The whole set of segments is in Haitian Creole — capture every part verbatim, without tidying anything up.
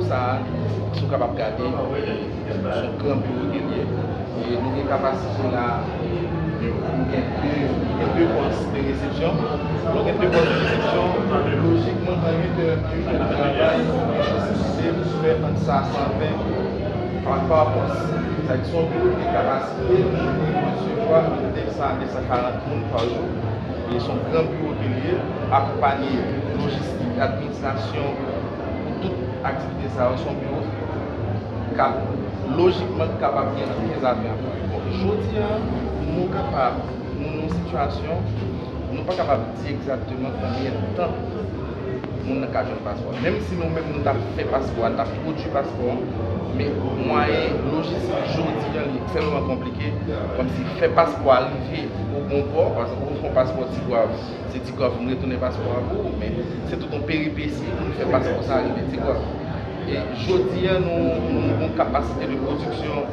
Sa a, si w kapab gade, se yon gran biwo ke l ye. E nou gen kapasite la, e nou gen de, gen de pòs de resepsyon. Lè w gen de pòs de resepsyon, lojikman, an uit è, an uit è de travay, ou gen posiblite pou fè ant san ven pa, pa pòs. Sa vle di se yon biwo ki gen kapasite pou resevwa ant de san a de san karant moun pa jou. E se yon gran biwo ke l ye, akonpanye lojistik, administrasyon, pou tout aktivite sa yo, se yon biwo k ap lojikman kapab gen ant kenz a ven anplwaye. Bon, jodi a, nou kapab, nou nan yon sitiyasyon, nou pa kapab di egzakteman konbyen tan moun nan ka jwenn paspò. Menm si nou menm nou t ap fè paspò a, nou t ap pwodui paspò a, men mwayen lojistik jodi a, li ekstrèmman konplike, kòmsi fè paspò a rive o bon pò, paske ou fè yon paspò Ti Gwav, se Ti Gwav pou m retounen paspò a pou ou, men se tout yon peripesi pou nou fè paspò sa a rive Ti Gwav. E jodi a, nou, nou gen yon kapasite de pwodiksyon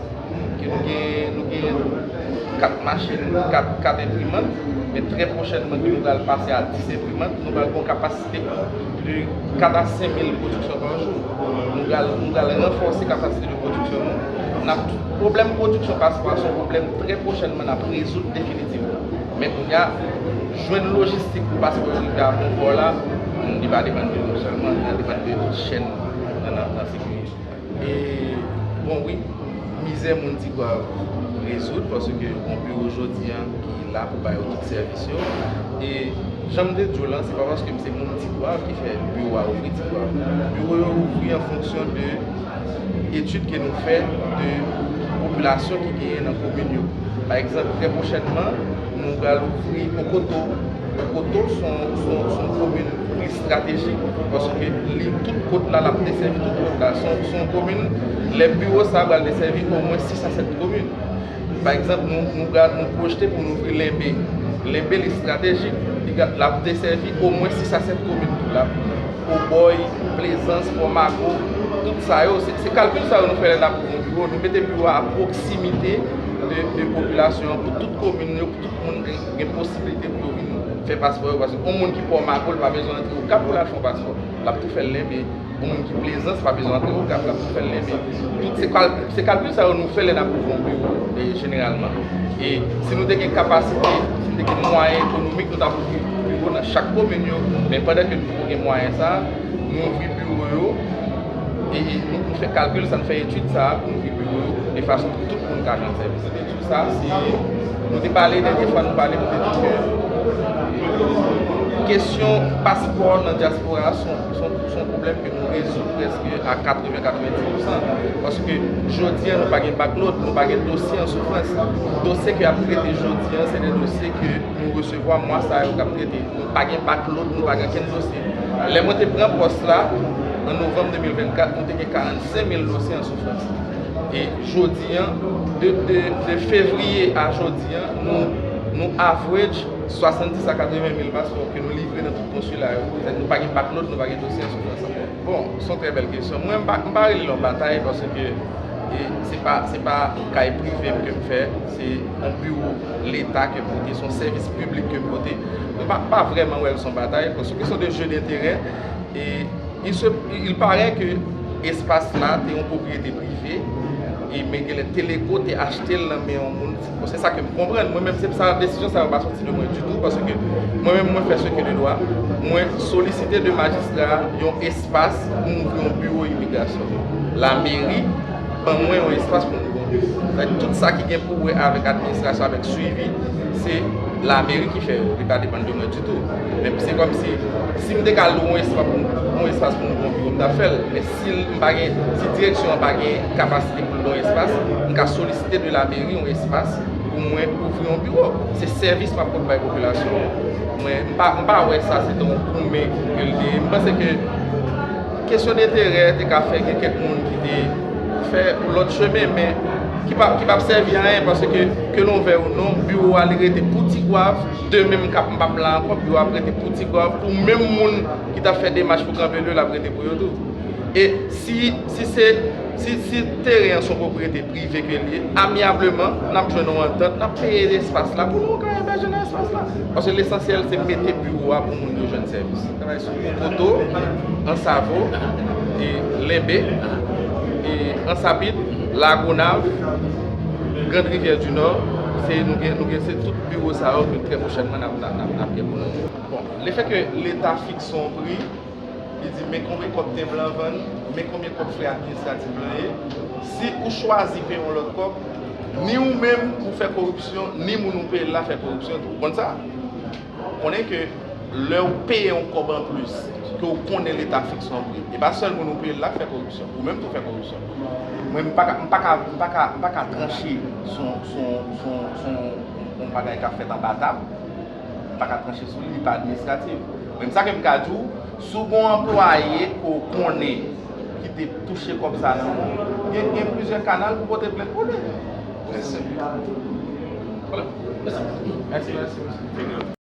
ke nou gen, nou gen kat machin, kat, kat enprimant, men trè pwochènman ke nou pral pase a dis enprimant, nou pral gen yon kapasite de kat a senk mil pwodiksyon pa jou. Nou pral, nou pral ranfòse kapasite de pwodiksyon nou. N ap, pwoblèm pwodiksyon paspò a se yon pwoblèm trè pwochènman n ap rezoud definitivman. Men kounye a, jwenn lojistik pou paspò yo rive a bon pò la, li pa depann de nou sèlman, li depann de tout chèn nan, nan, nan sekirite. E, bon, wi, mizè moun Ti Gwav rezoud, paske yon biwo jodi a ki la pou ba yo tout sèvis yo. E, jan m te di w lan, se pa paske m se moun Ti Gwav ki fè biwo a ouvri Ti Gwav. Biwo yo ouvri an fonksyon de etid ke nou fè de popilasyon ki genyen nan komin yo. Pa egzanp, trè pwochènman, nou pral ouvri Okoto. Okoto se yon, se yon, se yon komin estratejik, paske li, tout kòt la, l ap desèvi tout kòt la. Se yon, se yon komin, lè biwo sa a pral desèvi omwen sis a sèt komin. Pa egzanp, nou, nou pral, nou pwojte pou nou ouvri Lenbe. Lenbe, li estratejik, li, l ap desèvi omwen sis a sèt komin tou. L ap Obòy, Plezans, Pòmago, tout sa yo, se, se kalkil sa yo nou fè lè n ap ouvri yon biwo. Nou mete biwo a a pwoksimite de, de popilasyon an, pou tout komin yo, pou tout moun gen, gen posiblite pou yo vin fè paspò yo. Paske yon moun ki Pòmago, li pa bezwen antre Okap pou l al fè yon paspò. L ap tou fè l Lenbe. Yon moun ki Plezans pa bezwen antre Okap, l ap tou fè l Lenbe. Tout se kal-, se kalkil sa yo nou fè lè n ap ouvri yon biwo, e, jeneralman. E si nou te gen kapasite, si nou te gen mwayen ekonomik, nou t ap ouvri biwo nan chak komin yo. Men pandan ke nou poko gen mwayen sa a, nou ouvri biwo yo, e, e nou, nou fè kalkil sa, nou fè etid sa a pou nou ouvri biwo yo, de fason pou tout moun ka jwenn sèvis. Etid sa a, se, nou te pale, dènye fwa nou pale, nou te di ke kesyon paspò nan dyaspora a se yon, se yon, se yon pwoblèm ke nou rezoud prèske a katreven, katrevendiz pousan. Paske jodi a, nou pa gen backlog, nou pa gen dosye an soufrans. Dosye ke y ap trete jodi a, se de dosye ke nou resevwa mwa sa yo k ap trete. Nou pa gen backlog, nou pa gen okenn dosye. Lè mwen te pran pòs la, an novanm de mil vennkat, nou te gen karannsenk mil dosye an soufrans. E jodi a, de, de, de fevriye a jodi a, nou, nou average swasanndis a katreven mil paspò ke nou livre nan tout konsila yo. Sètadi nou pa gen backlog, nou pa gen dosye an soufrans ankò. Bon, se yon trè bèl kesyon. Mwen, m pa, m pa rele l yon batay paske, e, se pa, se pa kay prive m ke m fè, se yon biwo Leta ke m pote, se yon sèvis piblik ke m pote. Mwen pa, pa vrèman wè l se yon batay, paske se yon de jeu d'intérêt. E il se, il paraît que espas la te yon pwopriyete prive, e men genlè Teleco te achte l nan men yon moun. Bon, se sa ke m konprann. Mwen menm, se sa, desizyon sa yo pa soti de mwen ditou, paske mwen menm, mwen fè ce que de droit. Mwen solisite de majistra yon espas pou m ouvri yon biwo imigrasyon. Lameri ban mwen yon espas pou m ouvri yon biwo. Sa vle di tout sa ki gen pou wè avèk administrasyon, avèk swivi, se lameri ki fè yo. Li pa depann de mwen ditou. Men se kòmsi, si m te ka lwe yon espas pou m, yon espas pou m ouvri yon biwo, m t ap fè l. Men si m pa gen, si direksyon an pa gen kapasite pou l lwe yon espas, m ka solisite de lameri yon espas pou mwen ouvri yon biwo. Se sèvis m ap pote bay popilasyon an. Mwen, m pa, m pa wè sa se te yon goumen ke l te ye. M panse ke kesyon denterè te ka fè gen kèk moun ki te fè yon lòt chemen, men ki p ap, ki p ap sèvi anyen, paske ke nou vle ou non, biwo a li rete pou Ti Gwav, demen m k ap, m p ap la ankò, biwo a ap rete pou Ti Gwav, pou menm moun ki t ap fè demach pou kanpe l yo, l ap rete pou yo tou. E si, si se, si, si teren an se yon pwopriyete prive ke l ye, amyableman, n ap jwenn yon antant, n ap peye espas la pou nou ka ebèje nan espas la. Paske lesansyèl se mete biwo a pou moun yo jwenn sèvis. Travay sou Kokoto, Ansavo, E Lenbe, e Ansapit, Lagonav, Grand Rivière du Nord, se nou gen, nou gen se tout biwo sa yo ke trè pwochènman n ap, n ap, n ap, n ap gen pou nou. Bon, lefètke Leta fikse yon pri, li di men konbyen kòb tenblan vann, men konbyen kòb frè administratif lan ye. Si ou chwazi peye yon lòt kòb, ni ou menm ou fè koripsyon, ni moun ou peye la fè koripsyon tou. Ou konn sa? Konnen ke lè ou peye yon kòb anplis, ke ou konnen Leta fikse yon pri, e pa sèl moun ou peye la k fè koripsyon, ou menm tou fè koripsyon. Mwen, m pa ka, m pa ka, m pa ka, m pa ka tranche sou, sou, sou, sou yon bagay k ap fèt anba tab. M pa ka tranche sou li, li pa administratif. Men sa ke m ka di w, si w gen yon anplwaye ke w konnen ki te touche kòb sa nan men w, gen, gen plizyè kanal pou pote plent pou li. Trè senp. Vwala. Mèsi. Mèsi, mèsi, mèsi.